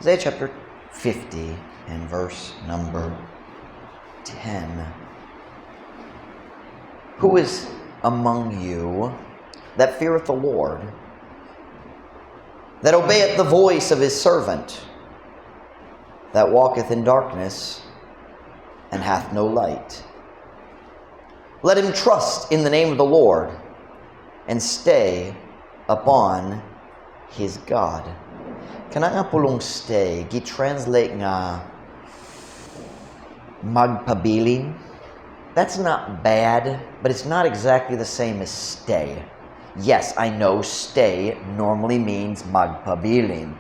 Isaiah chapter 50 and verse number 10. Who is among you that feareth the Lord, that obeyeth the voice of his servant, that walketh in darkness and hath no light? Let him trust in the name of the Lord and stay upon his God. Kana nga pulong "stay," gi-translate nga "magpabilin." That's not bad, but it's not exactly the same as "stay." Yes, I know "stay" normally means "magpabilin,"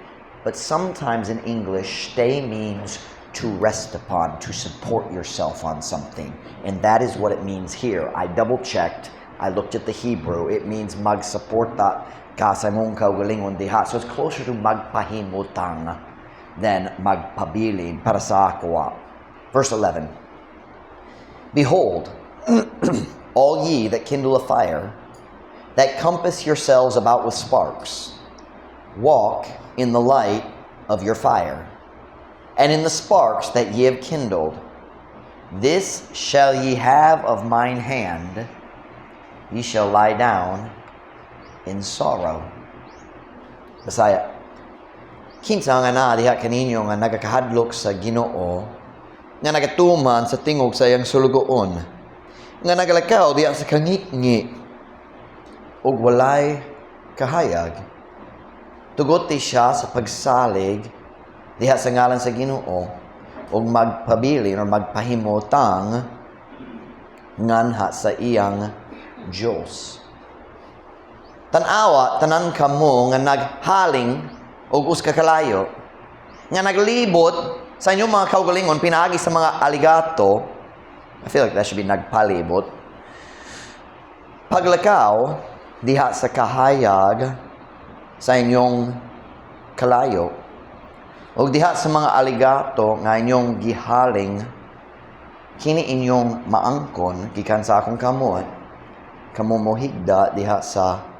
but sometimes in English, "stay" means to rest upon, to support yourself on something. And that is what it means here. I double checked. I looked at the Hebrew. It means magsuporta ka sa imong kaugalingon diha. So it's closer to "magpahimutang" than "magpabilin" para sa ako. Verse 11. Behold, all ye that kindle a fire, that compass yourselves about with sparks, walk in the light of your fire, and in the sparks that ye have kindled. This shall ye have of mine hand: ye shall lie down in sorrow. Bisaya. Kinsa nga naa diha kaninyo nga nagakahadlok sa Ginoo, nga nagatuman sa tingog sa iyang sulugoon, nga nagalakaw diha sa kangitngit ug walay kahayag? Tuguti siya sa pagsalig diha sa ngalan sa Ginoo ug magpabilin or magpahimutang nganha sa iyang Dios. Tan-awa tanan kamo nga naghaling og usa ka kalayo, nga naglibot sa inyong mga kaugalingon pinaagi sa mga aligato. I feel like that should be "nagpalibot." Paglakaw diha sa kahayag sa inyong kalayo ug diha sa mga aligato nga inyong gihaling, kini inyong maangkon gikan sa akong kamot, kamo mohigda diha sa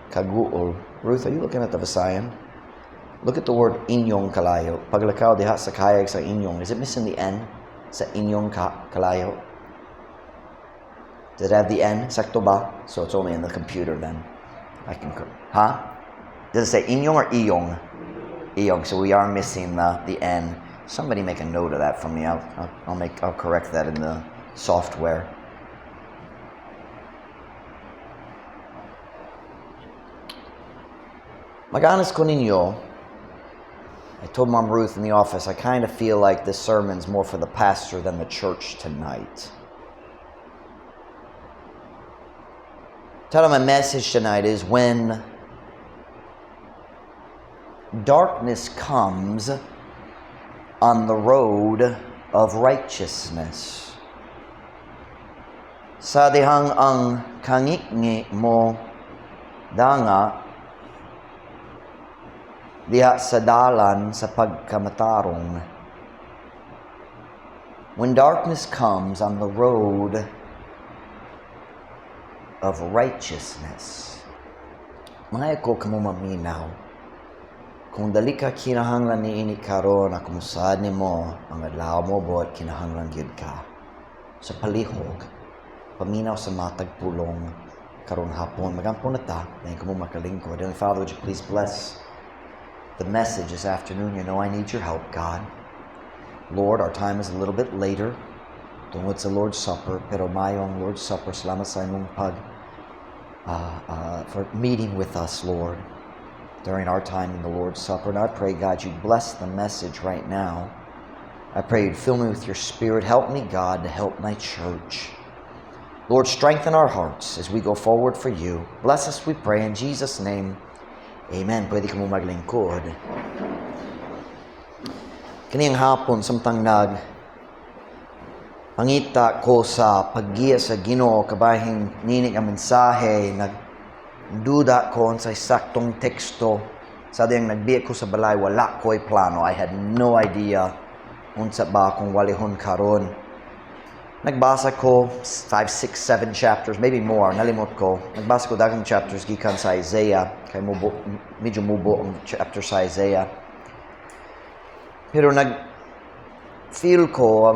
kaguol. Ruth, are you looking at the Visayan? Look at the word "inyong kalayo." Paglakaw diha sa kahayag sa inyong. Is it missing the N? Sa inyong kalayo? Does it have the N? Sakto ba? So it's only in the computer then. I can, huh? Does it say "inyong" or "iyong"? "Iyong." So we are missing the N. Somebody make a note of that for me. I'll correct that in the software. Mag-honest ko ninyo, I told Mom Ruth in the office, I kind of feel like this sermon's more for the pastor than the church tonight. Title of my message tonight is "When Darkness Comes on the Road of Righteousness." Sa dihang ang kangitngit mo danga diha sa dalan sa pagkamatarong. When darkness comes on the road of righteousness. Mga ko kamo maminaw. Kung dali ka kinahanglan niini karon, ako mosaad nimo ang adlaw moabot kinahanglan gyud ka. Sa palihog, paminaw sa matag pulong karon hapon. Magampo na ta, dahil kamo makalingkod. Heavenly Father, would you please bless the message this afternoon? You know I need your help, God. Lord, our time is a little bit later tungod sa Lord's Supper, pero maayo ang Lord's Supper. Salamat sa imong pag for meeting with us, Lord, during our time in the Lord's Supper. And I pray, God, you'd bless the message right now. I pray you'd fill me with your Spirit. Help me, God, to help my church. Lord, strengthen our hearts as we go forward for you. Bless us, we pray, in Jesus' name. Amen. Pwede ka mo maglingkod. Kaniyang hapon, samtang nag pangita ko sa paggiya sa Ginoo kabahin nini nga mensahe, nagduda ko sa saktong teksto. Sa diyang nagbiya ko sa balay, wala ko'y plano. I had no idea unsa ba akong walihon karon. Nagbasa ko 5, 6, 7 chapters, maybe more, nalimot ko. Nagbasa ko daghang chapters gikan sa Isaiah, kay mubo, medyo mubo ang chapter sa Isaiah. Pero nag feel ko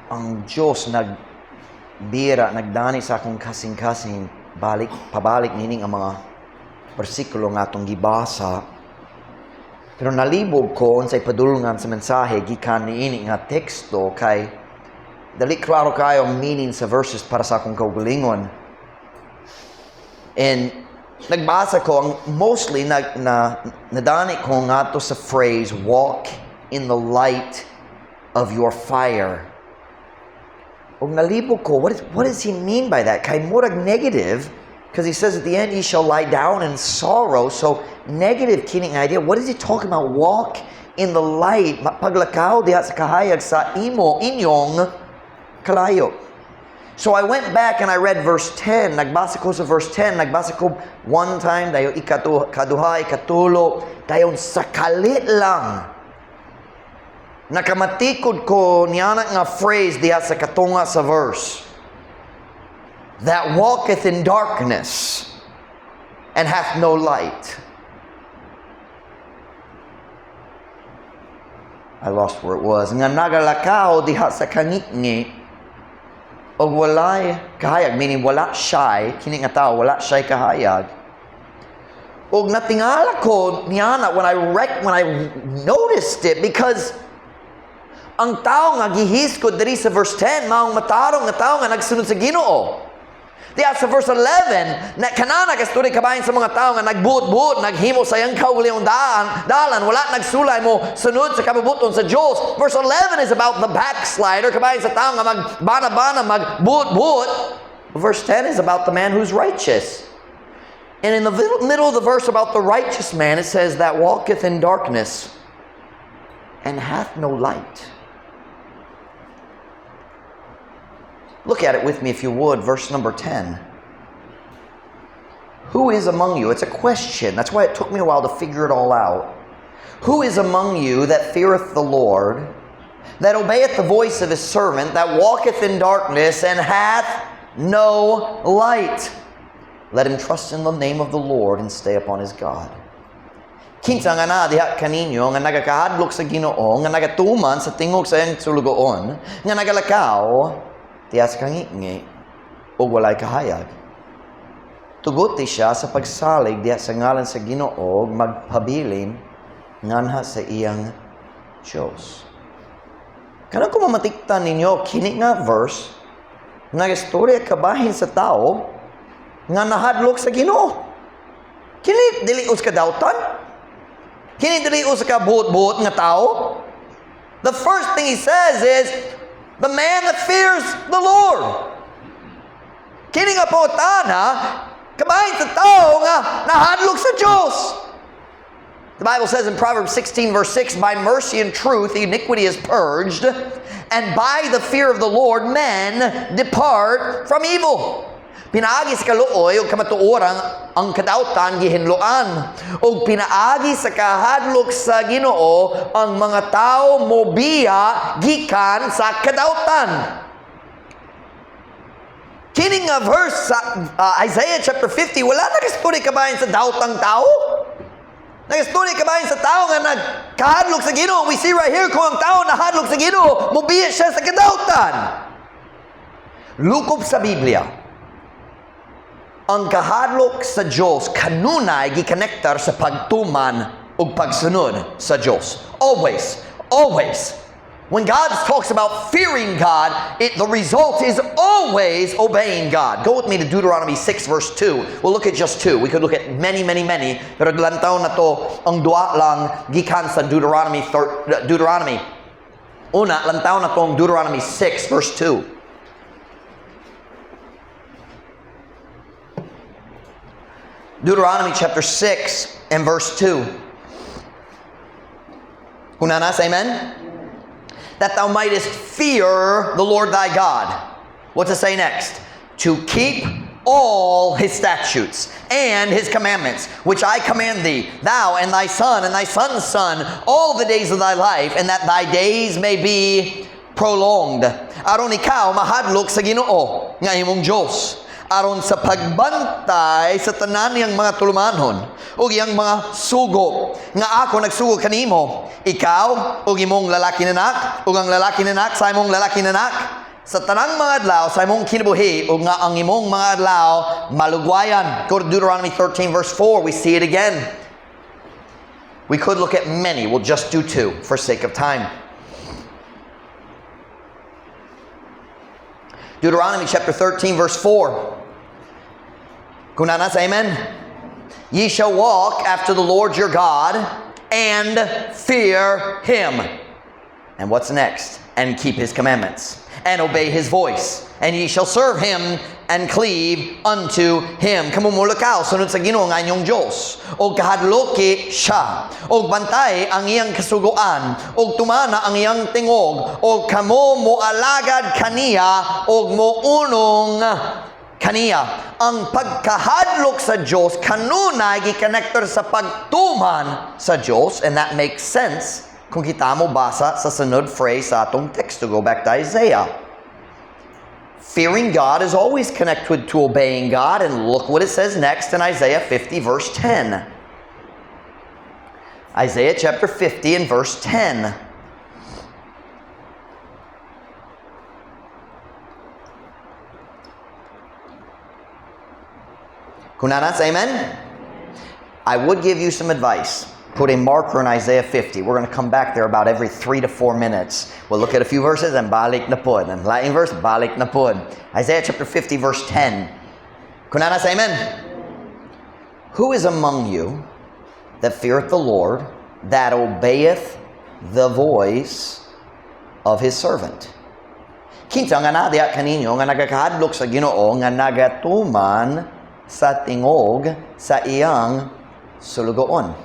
ang Diyos nagbira, nagdani sa akong kasing-kasing, balik, pabalik nining ang mga bersikulo nga atong gibasa. Pero nalibog ko unsay padulngan sa mensahe gikan niini nga teksto kay dali klaro kayo ang meaning sa verses para sa akong kaugalingon. And nagbasa ko, ang mostly na nadani ko ngadto sa phrase, "Walk in the light of your fire." Ug nalibog ko, what does he mean by that? Kay murag negative, because he says at the end, "Ye shall lie down in sorrow." So, negative kini nga idea. What is he talking about? Walk in the light. Paglakaw diha sa kahayag sa imo, inyong kalayo. So I went back and I read verse 10. Nagbasa ko sa verse 10. Nagbasa ko one time, dayon ikatu, kaduha, ikatulo, dayon sakalit lang. Nakamatikod ko niana nga phrase diha sa katunga sa verse. "That walketh in darkness and hath no light." I lost where it was. Nga nagalakaw diha sa kangitngit og walay kahayag, meaning wala siya'y, kini nga tao, wala siya'y kahayag. Og natingala ko niana when I noticed it, because ang tao nga gihisgod diri sa verse 10 maong matarong nga tao nga nagsunod sa Ginoo. Diya sa verse 11, na kanana kasturya kabahin sa mga tao nga nagbuot-buot, naghimo sa iyang kaugalingong dalan, wala nagsulay mo sunod sa kabubuton sa Diyos. Verse 11 is about the backslider, kabahin sa tao nga magbana-bana, magbuot-buot. Verse 10 is about the man who's righteous. And in the middle of the verse about the righteous man, it says, "That walketh in darkness and hath no light." Look at it with me if you would, verse number 10. Who is among you? It's a question. That's why it took me a while to figure it all out. Who is among you that feareth the Lord, that obeyeth the voice of his servant, that walketh in darkness and hath no light? Let him trust in the name of the Lord and stay upon his God. Kinsa nga naa diha kaninyo nga nagakahadlok sa Ginoo, nga nagatuman sa tingog sa iyang sulugoon, nga nagalakaw diha sa kangitngit ug walay kahayag? Tuguti siya sa pagsalig diha sa ngalan sa Ginoo, magpabilin nganha sa iyang Diyos. Kanang kung mamatiktan ninyo, kini nga verse, nagistorya kabahin sa tao nga nahadlok sa Ginoo. Kini dili us kadawtan. Kini dili us kabuot-buot nga tao. The first thing he says is, the man that fears the Lord. Kini nga pangutana, kabahin sa tao nga nahadlok sa Diyos. The Bible says in Proverbs 16 verse 6, "By mercy and truth iniquity is purged, and by the fear of the Lord men depart from evil." Pinaagi sa kaluoy ug kamatuoran ang kadautan gihinloan. Ug pinaagi sa kahadlok sa Ginoo ang mga tao mobiya gikan sa kadautan. Kini nga verse sa Isaiah chapter 50, wala nagastorya kabahin sa daotang tao. Nagastorya kabahin sa tao nga nagkahadlok sa Ginoo. We see right here kung ang tao nahadlok sa Ginoo, mobiya siya sa kadautan. Lukob sa Biblia, ang kahadlok sa Diyos kanunay gikonektar sa pagtuman ug pagsunod sa Diyos. Always, always. When God talks about fearing God, the result is always obeying God. Go with me to Deuteronomy 6 verse 2. We'll look at just two. We could look at many, many, many. Pero lantaw na to, ang dua lang gikan sa Deuteronomy. Una, lantaw na tong Deuteronomy 6 verse 2. Deuteronomy chapter 6 and verse 2. Unanas, amen? That thou mightest fear the Lord thy God. What's it say next? To keep all his statutes and his commandments, which I command thee, thou and thy son and thy son's son, all the days of thy life, and that thy days may be prolonged. Aron ikaw mahadlok sa Ginoo nga imong Dios. Aron sa pagbantay sa tanan niyang mga tulumanon ug iyang mga sugo nga ako nagsugo kanimo, ikaw ug imong lalaki anak ug ang lalaki anak sa imong lalaki anak, sa tanang mga adlaw sa imong kinabuhi, ug nga ang imong mga adlaw malugwayan. Go to Deuteronomy 13 verse 4. We see it again. We could look at many. We'll just do two for sake of time. Deuteronomy chapter 13 verse 4. Kung naa na, amen. "Ye shall walk after the Lord your God and fear him." And what's next? "And keep his commandments and obey his voice. And ye shall serve him and cleave unto him." Kamo molakaw sunod sa Ginoo nga inyong Dios. Og kahadloki siya. Og bantay ang iyang kasuguan. Og tumana ang iyang tingog. Og kamo moalagad kaniya og mounong kaniya. Ang pagkahadlok sa Diyos kanunay gikonektor sa pagtuman sa Diyos, and that makes sense kung kita mo basa sa sunod phrase sa atong teksto. Go back to Isaiah. Fearing God is always connected to obeying God, and look what it says next in Isaiah 50 verse 10. Isaiah chapter 50 and verse 10. Kung naa na, amen? I would give you some advice. Put a marker in Isaiah 50. We're going to come back there about every 3 to 4 minutes. We'll look at a few verses and balik na pod. And laing verse, balik na pod. Isaiah chapter 50, verse 10. Kung naa na, amen? "Who is among you that feareth the Lord, that obeyeth the voice of his servant?" Kinsa nga naa diha kaninyo nga nagakahadlok sa Ginoo nga nagatuman sa tingog sa iyang sulugoon?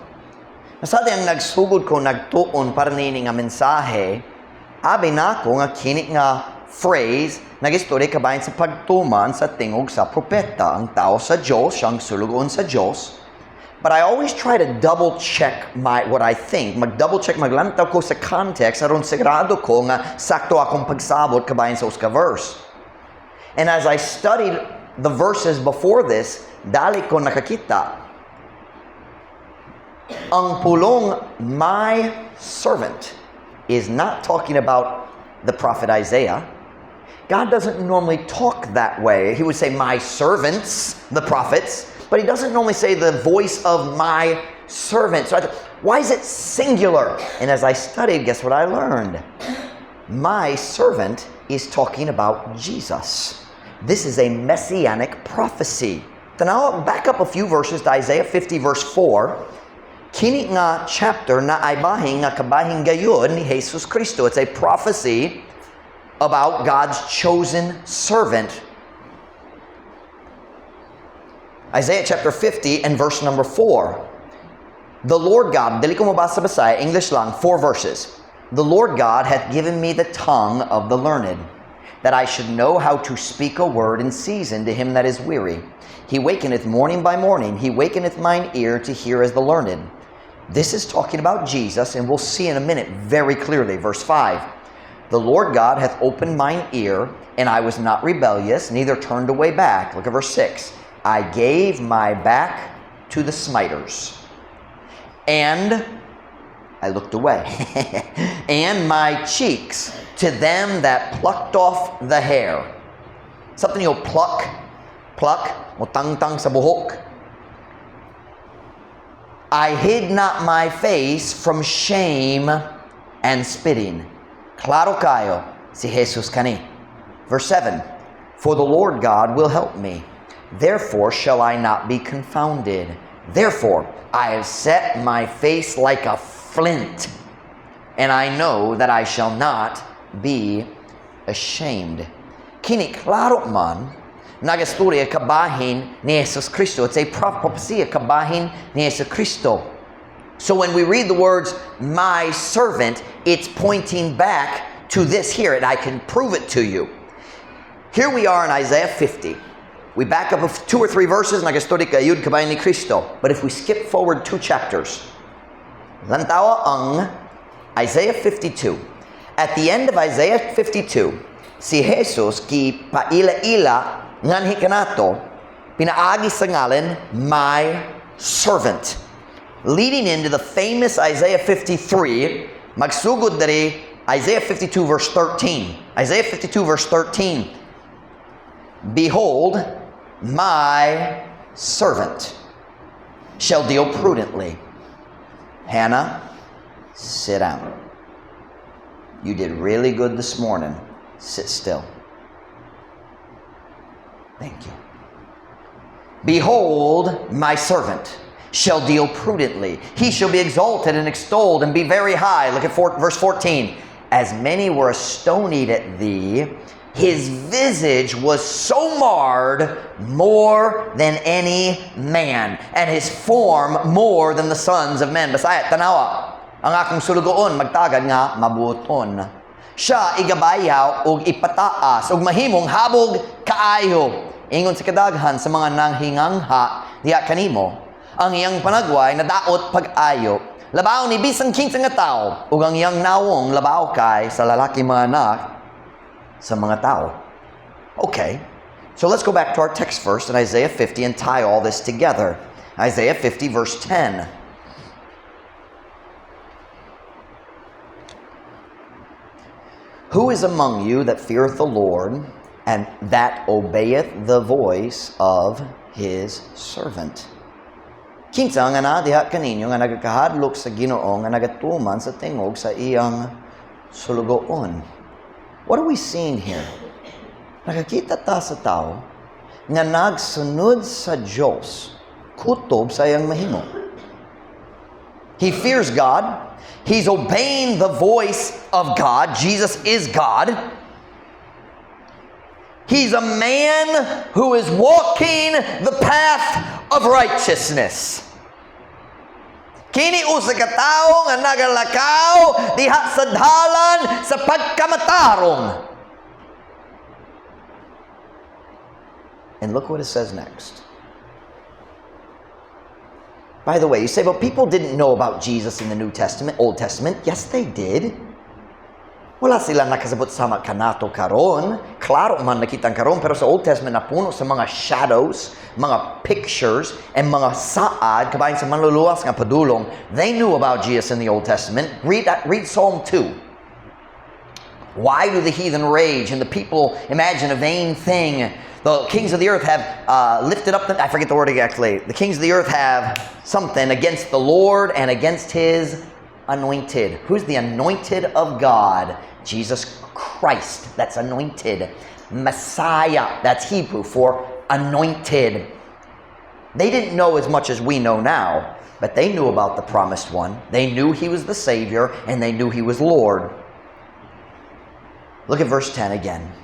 Nasadi ang nagsugod ko nagtuon para nini nga mensahe, abi nako nga kini nga phrase nagistorya kabahin sa pagtuman sa tingog sa propeta, ang tao sa Dios, siyang sulugoon sa Dios. But I always try to double check my what I think. Mag-double check, maglantaw ko sa context aron sigurado ko nga sakto akong pagsabot kabahin sa usa ka verse. And as I studied the verses before this, dali ko nakakita. Ang pulong "my servant" is not talking about the prophet Isaiah. God doesn't normally talk that way. He would say, "My servants," the prophets, but he doesn't normally say "the voice of my servant." So I thought, why is it singular? And as I studied, guess what I learned? "My servant" is talking about Jesus. This is a messianic prophecy. Now, back up a few verses to Isaiah 50 verse 4. Kini nga chapter naay bahin nga kabahin gayud ni Jesus Kristo. It's a prophecy about God's chosen servant. Isaiah chapter 50 and verse number 4. The Lord God, dili ko mabasa Bisaya, English lang, four verses. "The Lord God hath given me the tongue of the learned, that I should know how to speak a word in season to him that is weary. He wakeneth morning by morning, he wakeneth mine ear to hear as the learned." This is talking about Jesus, and we'll see in a minute very clearly. Verse 5. "The Lord God hath opened mine ear, and I was not rebellious, neither turned away back." Look at verse 6. "I gave my back to the smiters, and I looked away, and my cheeks to them that plucked off the hair." Something you'll pluck, pluck, mutangtang sa buhok. "I hid not my face from shame and spitting." Klaro kayo, si Jesus kani. Verse 7. "For the Lord God will help me. Therefore shall I not be confounded. Therefore I have set my face like a flint, and I know that I shall not be ashamed." Kini klaro man nagastorya kabahin ni Jesus Kristo. It's a prophecy kabahin ni Jesus Kristo. So when we read the words "my servant," it's pointing back to this here, and I can prove it to you. Here we are in Isaiah 50. We back up two or three verses, nagastorya kayud kabahin ni Kristo. But if we skip forward two chapters, lantawa ang Isaiah 52. At the end of Isaiah 52, si Jesus gipaila-ila Nganhi kanato, pinaagi sa ngalan, "my servant." Leading into the famous Isaiah 53, magsugod diri Isaiah 52 verse 13. Isaiah 52 verse 13. "Behold, my servant shall deal prudently." Hannah, sit down. You did really good this morning. Sit still. Thank you. "Behold, my servant shall deal prudently. He shall be exalted and extolled and be very high." Look at verse 14. "As many were astonied at thee, his visage was so marred more than any man, and his form more than the sons of men." Bisaya, tanawa, ang akong sulugoon magtagad nga mabuoton. Siya igabayaw ug ipataas ug mahimong habog kaayo. Ingon sa kadaghan sa mga nanghingangha diha kanimo, ang iyang panagway nadaot pag-ayo. Labaw ni bisan kinsa nga tawo ug ang iyang nawong labaw kay sa lalaki mga anak sa mga tao. Okay, so let's go back to our text first in Isaiah 50 and tie all this together. Isaiah 50 verse 10. "Who is among you that feareth the Lord and that obeyeth the voice of his servant?" Kinsa nga naa diha kaninyo nga nagakahadlok sa Ginoo nga nagatuman sa tingog sa iyang sulugoon? What are we seeing here? Nakakita ta sa tao nga nagsunod sa Diyos kutob sa iyang mahimo. He fears God. He's obeying the voice of God. Jesus is God. He's a man who is walking the path of righteousness. Kini usa ka tawo nga nagalakaw diha sa dalan sa pagkamatarong. And look what it says next. By the way, you say, "Well, people didn't know about Jesus in the New Testament, Old Testament." Yes, they did. Wala sila nakasabot sama kanato karon. Klaro man nakita karon, pero sa Old Testament napuno sa mga shadows, mga pictures, and mga saad kabahin sa manluluwas nga padulong. They knew about Jesus in the Old Testament. Read Psalm 2. "Why do the heathen rage and the people imagine a vain thing? The kings of the earth have lifted up the," I forget the word exactly. "The kings of the earth have something against the Lord and against his anointed." Who's the anointed of God? Jesus Christ. That's anointed. Messiah. That's Hebrew for anointed. They didn't know as much as we know now, but they knew about the promised one. They knew he was the Savior, and they knew he was Lord. Look at verse 10 again.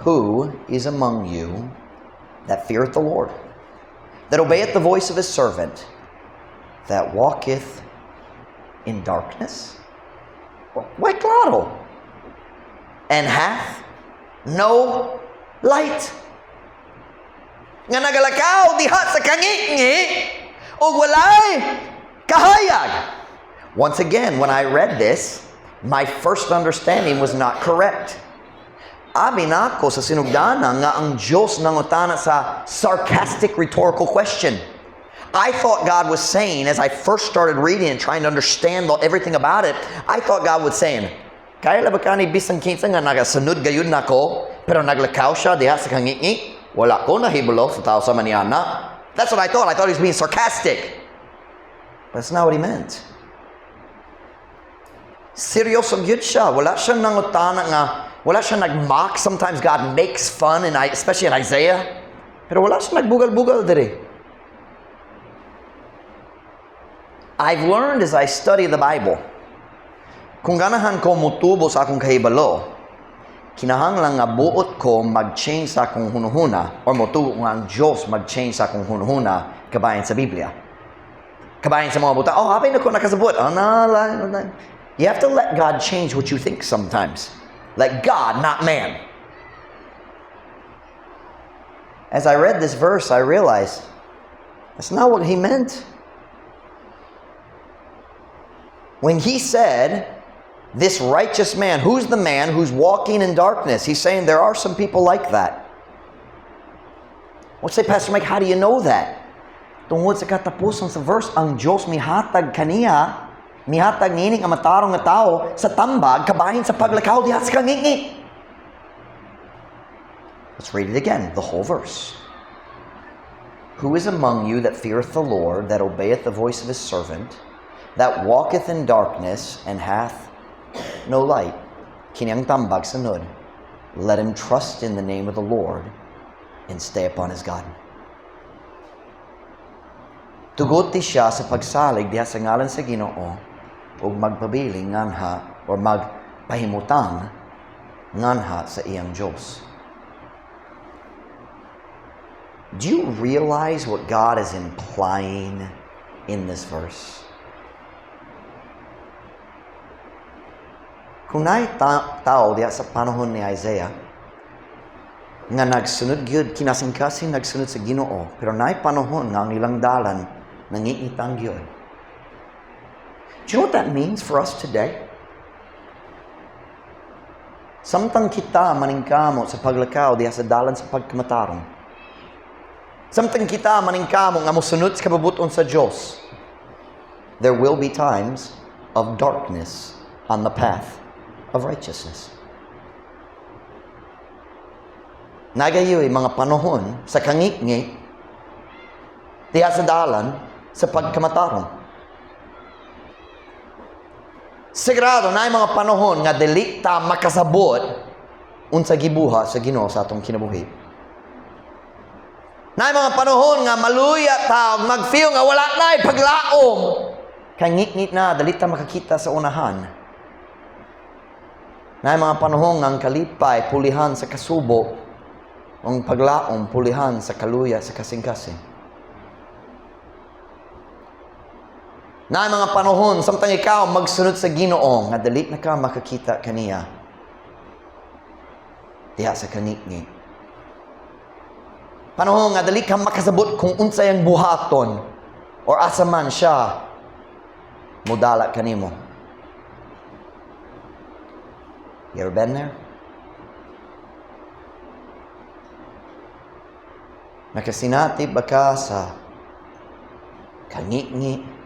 "Who is among you that feareth the Lord, that obeyeth the voice of his servant, that walketh in darkness?" Why, klaro. "And hath no light." Nga nagalakaw diha sa kangingi ug walay kahayag. Once again, when I read this, my first understanding was not correct. Abi nako sa sinugdanan nga ang Diyos nangutana sa sarcastic rhetorical question. I thought God was saying, as I first started reading and trying to understand everything about it, I thought God was saying, "Kaila ba kani bisan kinsa nga nagasunod gayud nako, pero naglakaw siya diha sa kangingi? Wala ko nahibalo sa tao sama niana." That's what I thought. I thought he was being sarcastic. But that's not what he meant. Seryoso gyud siya. Wala siya nangutana nga, wala siya nag-mock. Sometimes God makes fun, and especially in Isaiah. Pero wala siya nagbugal-bugal diri. I've learned as I study the Bible, kung ganahan ko mutubo sa akong kahibalo, kinahanglan nga buot ko mag-change sa akong hunuhuna or motubo nga ang Diyos mag-change sa akong hunuhuna kabahin sa Biblia. Kabahin sa mga buta, "Oh, happy na ko nakasabot." Oh, no, la, la. You have to let God change what you think sometimes. Let God, not man. As I read this verse, I realized that's not what he meant. When he said, "This righteous man," who's the man who's walking in darkness? He's saying there are some people like that. Well, say, "Pastor Mike, how do you know that?" Tungod sa katapusan sa verse, ang Diyos mihatag kaniya, mihatag niini nga matarong nga tao sa tambag, kabahin sa paglakaw diha sa kangitngit. Let's read it again, the whole verse. "Who is among you that feareth the Lord, that obeyeth the voice of his servant, that walketh in darkness and hath no light?" Kini ang tambag sunod. "Let him trust in the name of the Lord and stay upon his God." Tuguti siya sa pagsalig diha sa ngalan sa Ginoo ug magpabiling nganha or magpahimutang nganha sa iyang Diyos. Do you realize what God is implying in this verse? Kung naay tao diha sa panahon ni Isaiah nga nagsunod gyud kinasingkasing nagsunod sa Ginoo, pero naay panahon nga ang ilang dalan nangitngitang gyud. Do you know what that means for us today? Samtang kita maningkamot sa paglakaw diha sa dalan sa pagkamatarong, samtang kita maningkamot nga mosunod sa kabubut-on sa Dios, there will be times of darkness on the path of righteousness. Naa gayoy mga panahon sa kangitngit diha sa dalan sa pagkamatarong. Sigurado naay mga panahon nga dili ta makasabot unsa gibuhat sa Ginoo sa atong kinabuhi. Naay mga panahon nga maluya ta ug mag-feel nga wala na paglaom. Kangitngit na, dili ta makakita sa unahan. Naay mga panahon nga ang kalipay pulihan sa kasubo, ang paglaom pulihan sa kaluya sa kasing-kasing. Naay mga panahon samtang ikaw magsunod sa Ginoo nga dili na ka makakita kaniya diha sa kangitngit. Panahon nga dili ka makasabot kung unsay ang buhaton or asa man siya mudala kanimo. You ever been there? Nakasinati ba ka sa kangitngit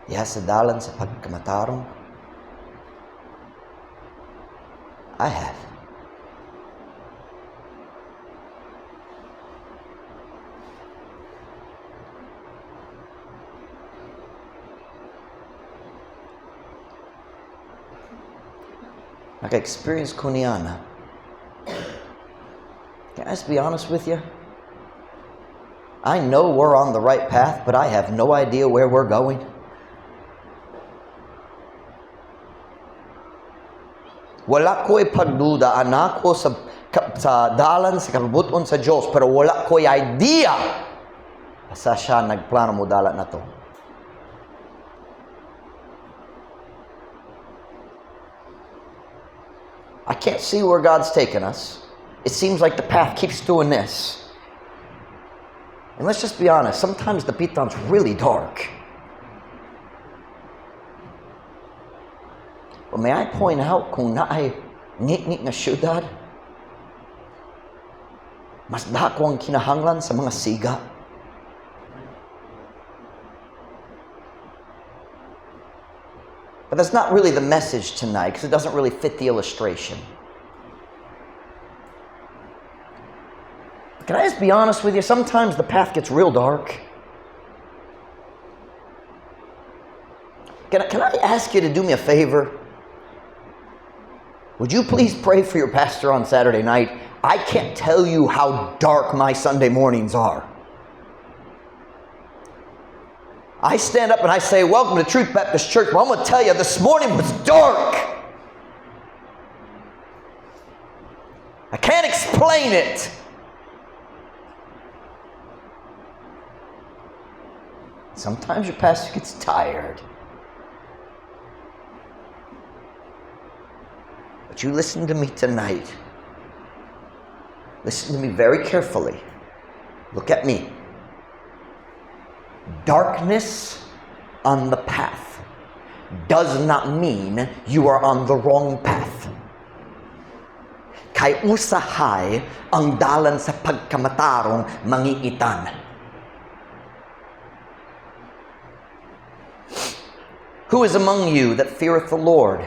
diha sa dalan sa pagkamatarong? I have. Naka-experience ko niana. Can I just be honest with you? I know we're on the right path, but I have no idea where we're going. Wala ko'y pagduda, naa ko sa dalan, sa kabubut-on sa Diyos, pero wala ko'y idea asa siya nagplano mo dala nato. I can't see where God's taken us. It seems like the path keeps doing this. And let's just be honest, sometimes the pitan's really dark. But may I point out, kung naay ngitngit nga syudad, mas dako ang kinahanglan sa mga siga. But that's not really the message tonight because it doesn't really fit the illustration. But can I just be honest with you? Sometimes the path gets real dark. Can I ask you to do me a favor? Would you please pray for your pastor on Saturday night? I can't tell you how dark my Sunday mornings are. I stand up and I say, "Welcome to Truth Baptist Church." But I'm going to tell you, this morning was dark. I can't explain it. Sometimes your pastor gets tired. But you listen to me tonight. Listen to me very carefully. Look at me. Darkness on the path does not mean you are on the wrong path. Kay usahay ang dalan sa pagkamatarong mangingitan. Who is among you that feareth the Lord,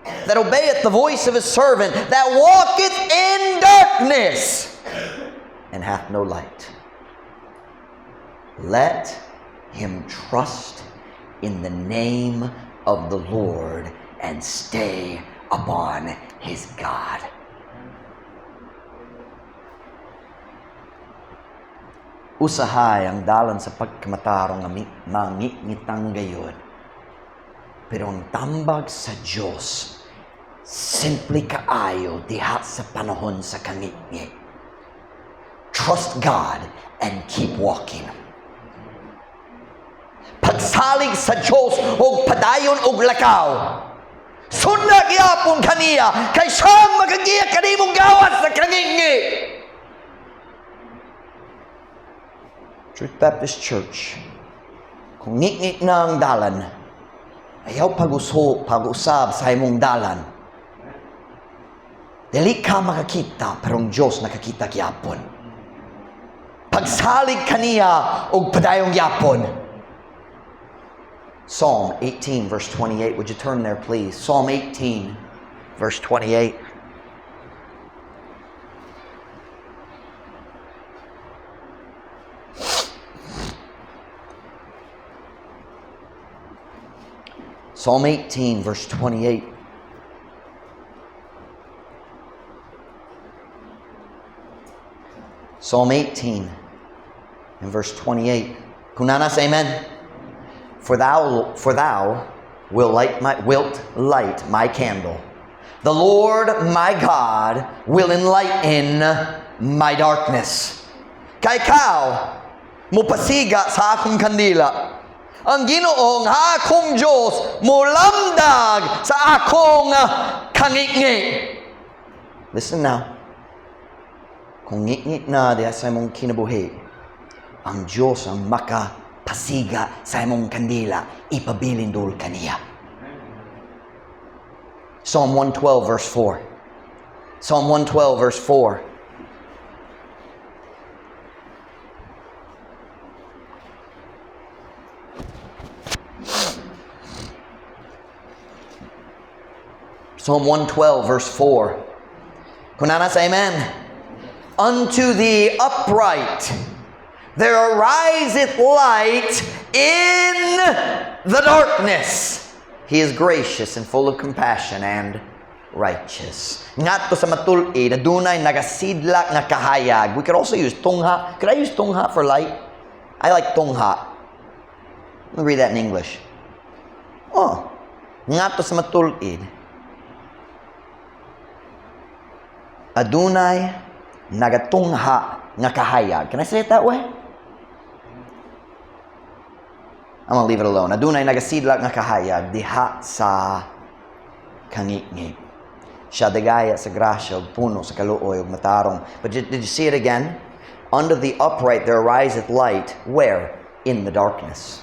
that obeyeth the voice of his servant, that walketh in darkness, and hath no light? Let him trust in the name of the Lord and stay upon his God. Usahay ang dalan sa pagkamatarong nga mangingitang gayod. Pero ang tambag sa Diyos, simple kaayo diha sa panahon sa kangitngit. Trust God and keep walking. Pagsalig sa Diyos og padayon og lakaw. Sunda gyapon kaniya kay siya ang makagiya kanimong gawas sa kangitngit. Truth Baptist Church, kung ngitngit na ang dalan, ayaw pag-usab sa imong dalan. Dili ka makakita, pero ang Diyos nakakita gyapon. Pagsalig kaniya og padayong gyapon. Psalm 18, verse 28. Would you turn there, please? Psalm 18, verse 28. Psalm 18, verse 28. Psalm 18 and verse 28. Kunanas, amen. For thou wilt light my candle. The Lord my God will enlighten my darkness. Kay ikaw, mupasiga sa akong kandila. Ang Ginoong akong Diyos mulamdag sa akong kangitngit. Listen now. Kung ngitngit na diha sa imong kinabuhi, ang Diyos ang makapasiga sa imong kandila, ipabilin dul kaniya. Psalm 112 verse 4. Psalm 112 verse 4. Psalm 112 verse 4. Kunanas, amen. Unto the upright there ariseth light in the darkness. He is gracious and full of compassion and righteous. Ngadto sa matul-id, adunay nagasidlak nga kahayag. We could also use tungha. Could I use tungha for light? I like tungha. Let me read that in English. Oh, ngadto sa matul-id, adunay nagatungha nga kahayag. Can I say it that way? I'm gonna leave it alone. Adunay nagasidlak nga kahayag diha sa kangitngit. Siya dagaya sa grasya ug puno sa kaluoy ug matarong. But did you see it again? Under the upright there ariseth light. Where? In the darkness.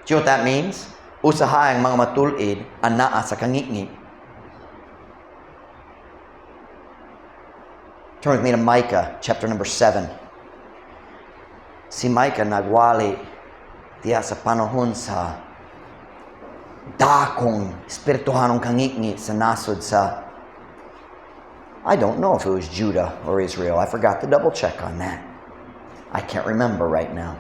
Do you know what that means? Usahay ang mga matulid anaa sa kangitngit. Turn with me to Micah, chapter number 7. Si Micah nagwali diya sa panahon sa dakong espirituhanong kangitngit sa nasod sa, I don't know if it was Judah or Israel. I forgot to double check on that. I can't remember right now.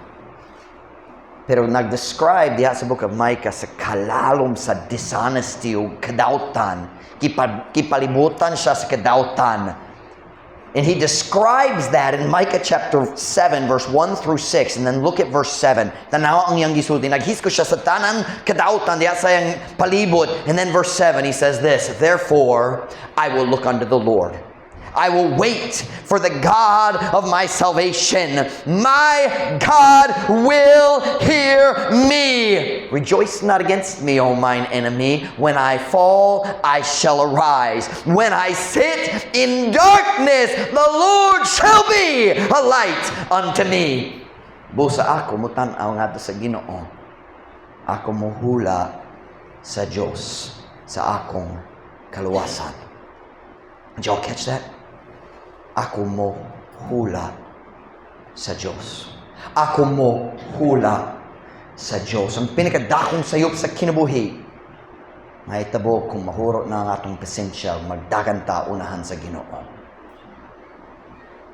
Pero nag-describe diha sa book of Micah sa kalalom sa dishonesty o kadautan. Kipalibutan siya sa kadautan. And he describes that in Micah chapter 7, verse 1 through 6. And then look at verse 7. Tanawa ang iyang gisulti. Naghisko siya sa tanang kadautan diha sa iyang palibot. And then verse 7, he says this, Therefore, I will look unto the Lord. I will wait for the God of my salvation. My God will hear me. Rejoice not against me, O mine enemy. When I fall, I shall arise. When I sit in darkness, the Lord shall be a light unto me. Busa ako mutan-aw ngadto sa Ginoo. Ako muhula sa Dios sa akong kaluwasan. Did y'all catch that? Ako mo hula sa Diyos. Ako mo hula sa Diyos. Ang pinakadakong sayop sa kinabuhi, mahitabo kung mahurot na ang atong pasensya, magdagan ta unahan sa Ginoo.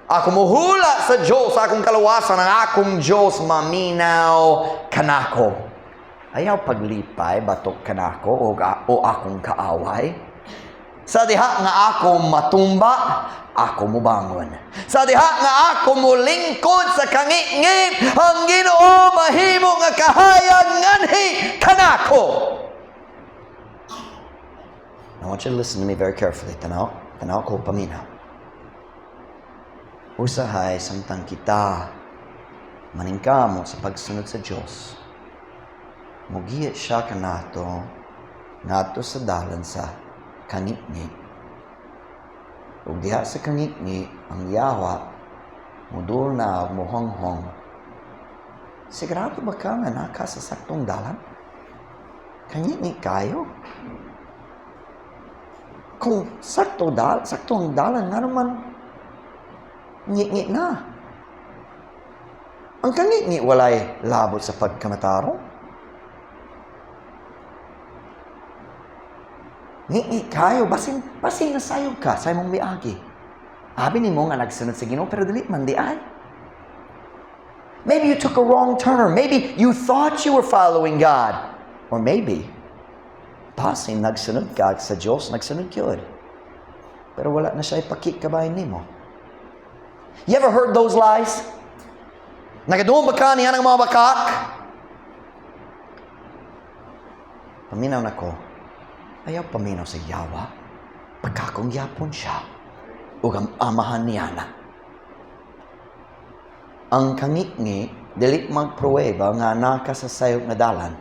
Ako muhula sa Diyos, akong kaluwasan, ang akong Diyos maminaw kanako. Ayaw paglipay, batok kanako, o akong kaaway. Sa diha nga ako matumba, ako mubangon. Sa diha nga ako mulingkod sa kangitngit, ang Ginoo mahimo nga kahayag nganhi kanako. I want you to listen to me very carefully. Tanaw, tanaw ko paminaw. Usahay samtang kita maningkamot sa pagsunod sa Diyos, mugiya siya kanato ngadto sa dalan sa kangitngit. Ug diha sa kangitngit, ang yawa mudul na ug mohonghong. "Sigurado ba ka nga naa ka sa saktong dalan? Kangitngit kaayo. Kung sakto ang dalan, nga naman ngitngit na? Ang kangitngit walay labot sa pagkamatarong. Ngitngit kaayo, basin nasayod ka sa imong miagi. Abi nimo nga nagsunod sa Ginoo, pero dili man diay. Maybe you took a wrong turn. Maybe you thought you were following God. Or maybe, basin nagsunod ka sa Diyos, nagsunod gyud. Pero wala na siya ipakikabahin nimo. You ever heard those lies? Nakadungog ba ka niya ng mga bakak? Paminaw na ko. Ayaw paminaw sa yawa. Pagkakong yapon siya. Ug ang amahan niya na. Ang kangitngit, dili magpruweba nga naa ka sa sayop nga dalan.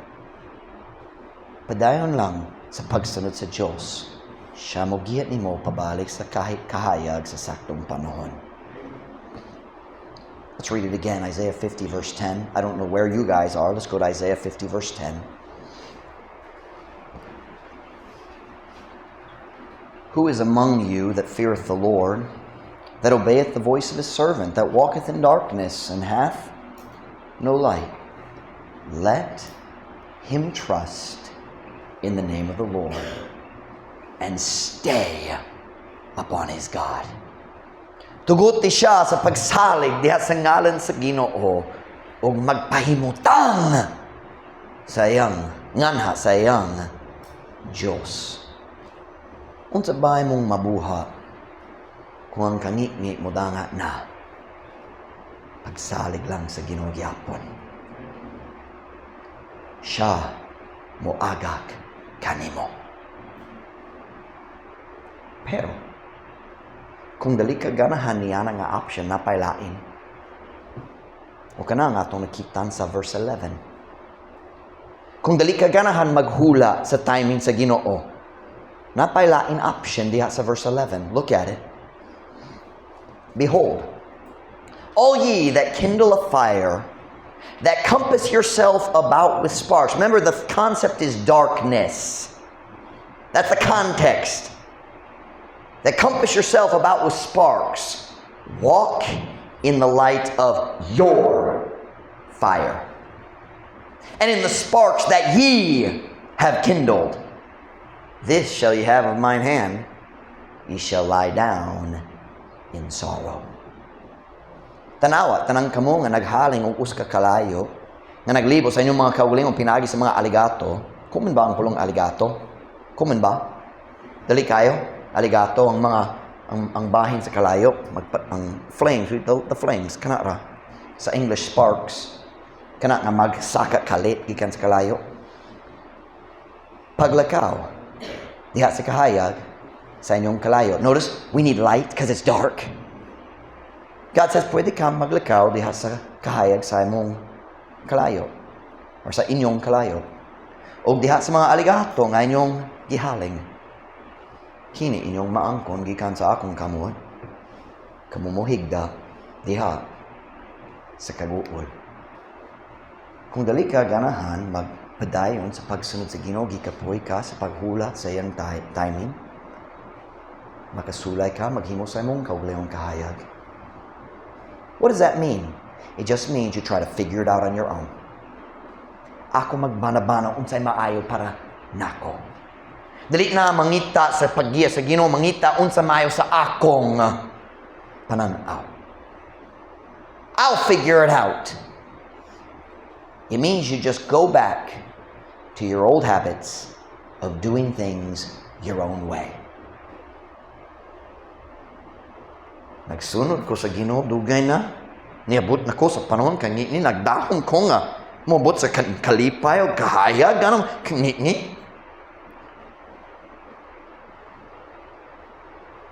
Padayon lang sa pagsunod sa Diyos. Siya mogiya nimo pabalik sa kahit kahayag sa saktong panahon. Let's read it again, Isaiah 50 verse 10. I don't know where you guys are. Let's go to Isaiah 50 verse 10. Who is among you that feareth the Lord, that obeyeth the voice of his servant, that walketh in darkness and hath no light? Let him trust in the name of the Lord and stay upon his God. Tuguti siya sa pagsalig diha sa ngalan sa Ginoo ug magpahimutang sa iyang nganha sa iyang Diyos. Unsa ba imong mabuhat kung ang kangitngit mo danga na? Pagsalig lang sa Ginoo gyapon. Siya moagak kanimo. Pero kung dali ka ganahan niya nga option naa pay lain. O kana nga atong nakitan sa verse 11. Kung dali ka ganahan maghula sa timing sa Ginoo, naa pay lain option diha sa verse 11. Look at it. Behold, all ye that kindle a fire, that compass yourself about with sparks. Remember, the concept is darkness. That's the context. That compass yourself about with sparks. Walk in the light of your fire, and in the sparks that ye have kindled. This shall ye have of mine hand. Ye shall lie down in sorrow. Tanawa, tanang kamo nga naghaling og usa ka kalayo, nga naglibo sa inyong mga kaugalingon pinaagi sa mga aligato. Common ba ang pulong aligato? Common ba? Dali kaayo? Aligato ang mga ang bahin sa kalayo, ang flames, the flames kana ra. Sa English, sparks. Kana nga magsaka kalit gikan sa kalayo. Paglakaw diha sa kahayag sa inyong kalayo. Notice, we need light because it's dark. God says, pwede ka maglakaw diha sa kahayag sa imong kalayo or sa inyong kalayo. O diha sa mga aligato nga inyong gihaling. Kini inyong maangkon gikan sa akong kamot. Kamo mohigda diha sa kaguol. Kung dali ka ganahan magpadayon sa pagsunod sa Ginoo, gikapoy ka sa paghula sa iyang timing. Makasulay ka, maghimo sa imong kaugalingong kahayag. What does that mean? It just means you try to figure it out on your own. Ako magbana-bana unsay maayo para nako. Dili na mangita sa paggiya sa Ginoo, mangita unsa maayo sa akong pananaw. I'll figure it out. It means you just go back to your old habits of doing things your own way. Nagsunod ko sa Ginoo dugay na. Niabot na ko sa panahon kay ni nagdahom ko nga moabot sa kalipay o kahayag ganong ngiti.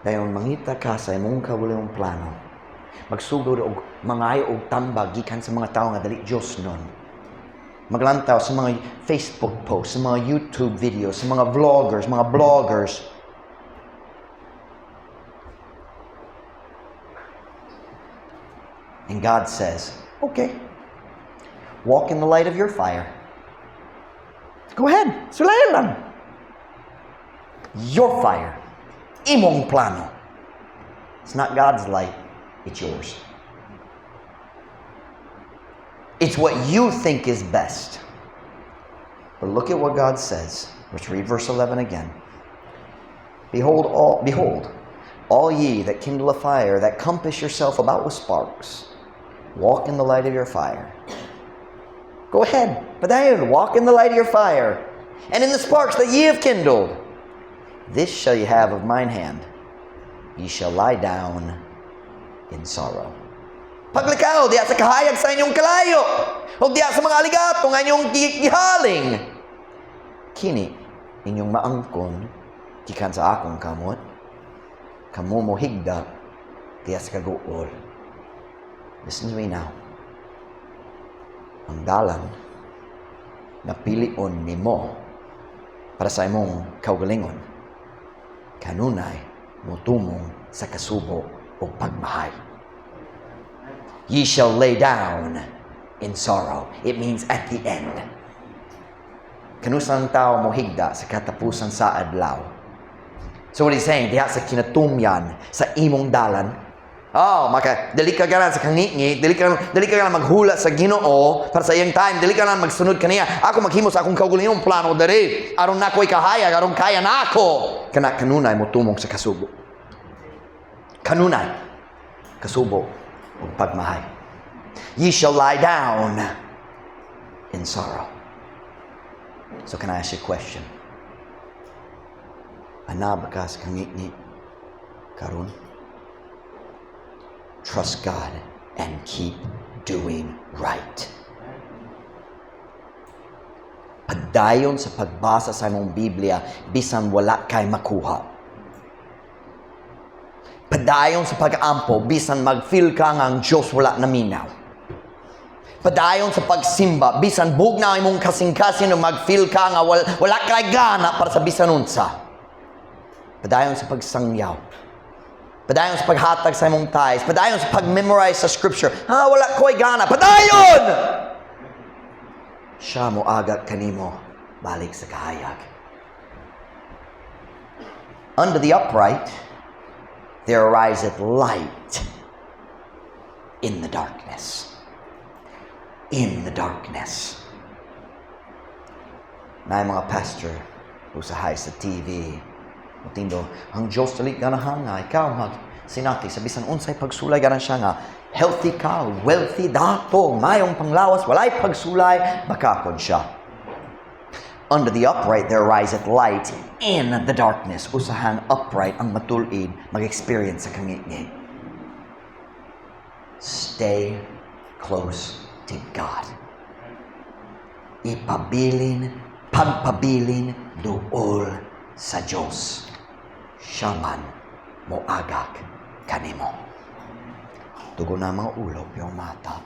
Dayon mangita ka sa imong kaugalingong plano. Magsugod og mangayo og tambag gikan sa mga tawo nga dili Dios nun. Maglantaw sa mga Facebook posts, sa mga YouTube videos, sa mga vloggers, mga bloggers. And God says, "Okay, walk in the light of your fire. Go ahead, sulayan lang. Your fire, imong plano." It's not God's light, it's yours. It's what you think is best. But look at what God says. Let's read verse 11 again. "Behold, all ye that kindle a fire, that compass yourself about with sparks, walk in the light of your fire." Go ahead, padayon, walk in the light of your fire, and in the sparks that ye have kindled. "This shall ye have of mine hand. Ye shall lie down in sorrow." Paglikaw, diya sa kahayag sa inyong kalayo, o diya sa mga aligato nga inyong gihaling. "Kini, inyong maangkon, gikan sa akong kamot, kamo mohigda, diya sa kaguol." Listen to me now. Ang dalan na pilion nimo para sa imong kaugalingon, kanunay motumong sa kasubo o pagmahay. Ye shall lay down in sorrow. It means at the end. Kanusang tao mohigda sa katapusan sa adlaw. So what he's saying, diha sa kinatumyan, sa imong dalan, oh, maka dili ka ganan sa kangitngit, dili ka ganan maghula sa Ginoo para sa iyang time, dili ka ganan magsunod kaniya. Ako maghimo sa akong kaugalingong plano diri aron nakoy kahayag, aron kaya nako. Kana kanunay motumong sa kasubo. Kanunay kasubo ug pagmahay. Ye shall lie down in sorrow. So can I ask you a question? Ana ba ka sa kangitngit karon? Trust God and keep doing right. Padayon sa pagbasa sa imong Biblia bisan wala kay makuha. Padayon sa pag-ampo bisan mag-feel ka nga ang Diyos wala naminaw. Padayon sa pagsimba bisan bugnaw imong kasing-kasing o mag-feel ka nga wala kay gana para sa bisan unsa. Padayon sa pagsangyaw. Padayon sa paghatag sa imong tithes. Padayon sa pag-memorize sa scripture. Ha, wala ko'y gana. Padayon! Siya mo agak kanimo balik sa kahayag. Unto the upright there ariseth light in the darkness. In the darkness. Naay mga pastor usahay sa TV. Matindo, ang Diyos dili ganahan nga ikaw mag sinati sa bisan unsay pagsulay, ganahan siya nga healthy ka, wealthy, dato, mayong panglawas, walay pagsulay, bakakon siya. Under the upright there riseth light in the darkness. Usahang upright ang matulid mag-experience sa kangitngit. Stay close to God. Ipabilin, pagpabilin, duol sa Diyos. Siya man moagak kanimo. Tugo na mga ulo, iyong mata.